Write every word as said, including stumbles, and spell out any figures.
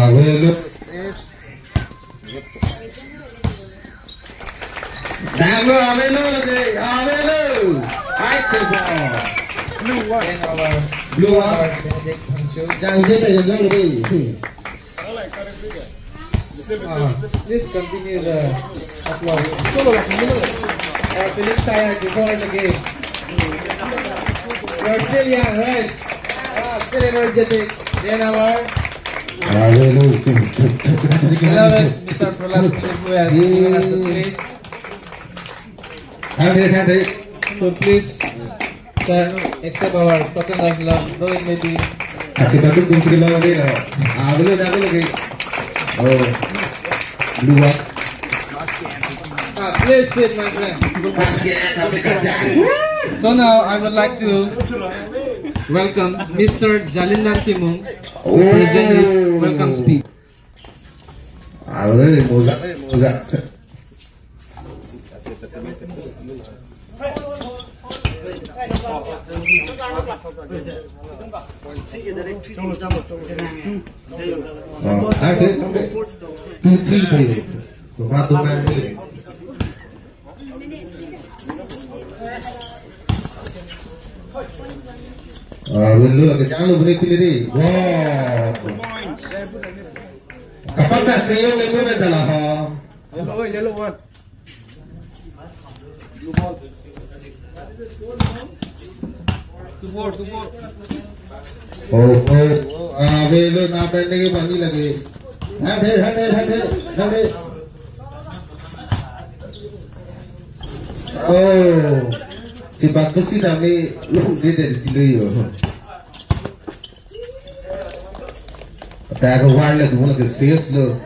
Avelo. Damlo, avelo, avelo. Ai, ke bo. Blue one. Blue one. Jangje te jangje te. Ah, please continue the applause. Uh, Felix Sayar before the game. You are still young, right? Ah, still energetic. Then our Hallelujah. Beloved Mister Prahlad Bhushan, who has given us the place. Hande, hande. So please, sir, accept our token of love, though it may be. Achi batuk tum chikilo lagi lo. Ah, belum, dah belum lagi. Oh, dua. Ah, please sit, my friend. Basket, tapi kerja. So now I would like to welcome Mister Jalindar Timung to present his welcome speech. Ah, udah deh, moza, moza. Oh, ada, ada. Two, three, three. Satu, dua, tiga. Ah, belum lagi, jangan lupa pilih deh. Wah. Kapan dah kayo ni mana dah lah, ha? Yellow, yellow one. Two four, two four. Oh, oh, oh, ah, avelo, na pen lagi, pani lagi. Hande, hande, hande, hande. Oh, si batuk si dami, lu, dia dari tilu yo. Ada one lagi, one lagi, serious lo.